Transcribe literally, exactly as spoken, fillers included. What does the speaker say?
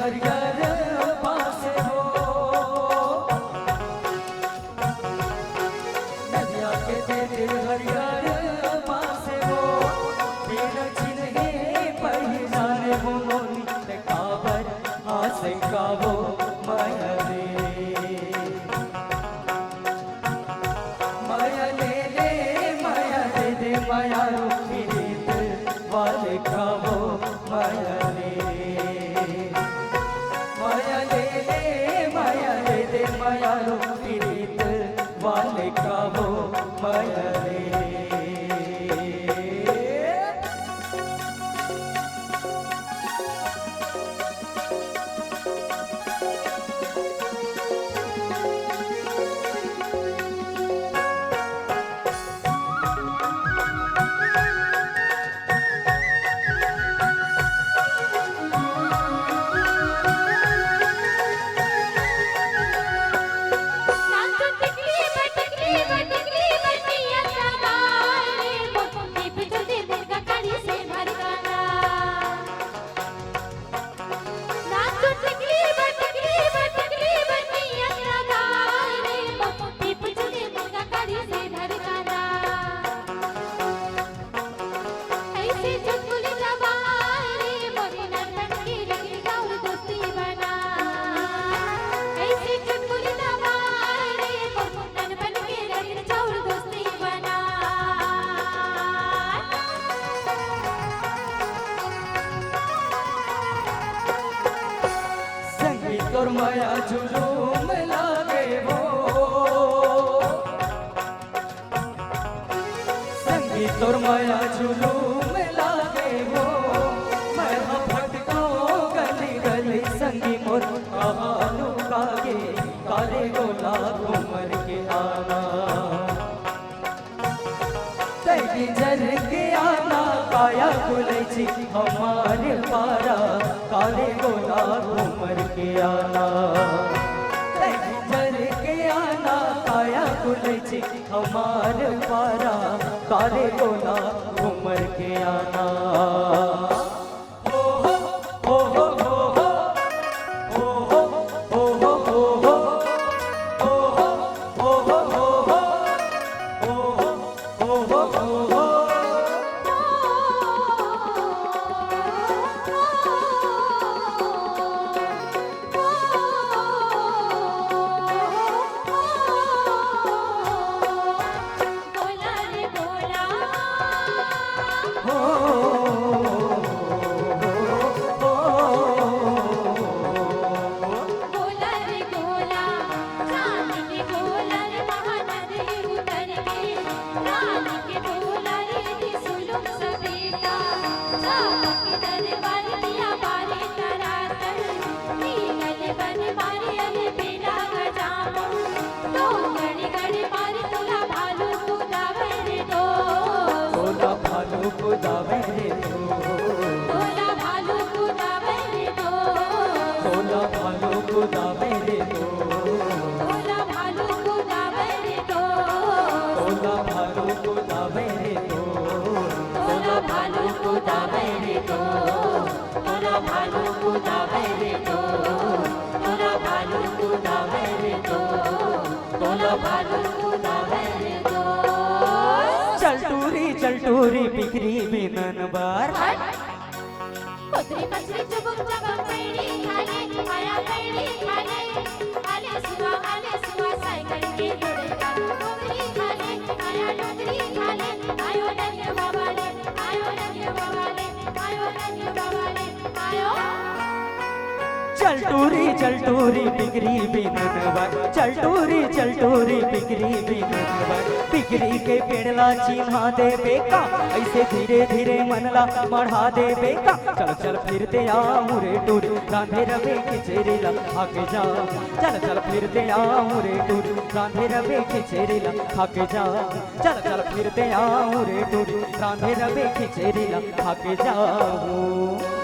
हरियर बास हो, नदिया के दे दे हरियर बास हो, बिना चिन्हे पहिचाने हो मोनी, ते काबर आस काबो माया रे। माया ले ले, माया दे दे, माया रूपी रीत वाले काबो माया ले। माया ले ले, माया दे दे, माया रूपी रीत वाले काबो माया ले। संगी तोर माया जुलूम लागे हो, संगी तोर माया जुलूम लागे हो, मैं ह भटकंव गली गली संगी मोर कहाँ लुकागे, काले गोला घूमर के आना। तैं झर के आना काया गुलैची हमार पारा, काले गोला घूमर के आना। तैं झर के आना काया गुलैची हमार पारा, काले गोला घूमर के आना। तोला भालू कुदावे रे तो। तोला भालू कुदावे रे तो। तोला भालू कुदावे रे तो। तोला भालू कुदावे रे तो। तोला भालू कुदावे रे तो। तोला भालू कुदावे रे तो। तोला भालू कुदावे रे तो। तोला भालू कुदावे रे तो। तोला भालू कुदावे रे तो। चल टूरी, चल टूरी, पिकरी बिनन बर। हट। कोतरी मछली चुबुक चबक पैड़ी खाले, आया पैड़ी खाले। आले सुआ, आले सुआ, साइकिल के घोड़े का कोतरी खाले, आया डोकरी खाले। आयो नरिया बाबा ले, आयो नरिया बाबा ले, आयो नरिया बाबा ले। चल टूरी, चल टूरी, पिकरी बिनन बर। चल टूरी, चल टूरी, पिकरी बिनन बर। पिकरी के पेड़ ला चिन्हा देबे का, ऐसे धीरे धीरे मन ला मढ़ा देबे का। चल चल फिरते आहूँ रे टूरी, रांधे रबे खिचड़ी ला खा के जाहूँ। चल चल फिरते आहूँ रे टूरी, रांधे रबे खिचड़ी ला खा के जाहूँ। चल चल फिरते आहूँ रे टूरी, रांधे रबे खिचड़ी ला खा के जाहूँ।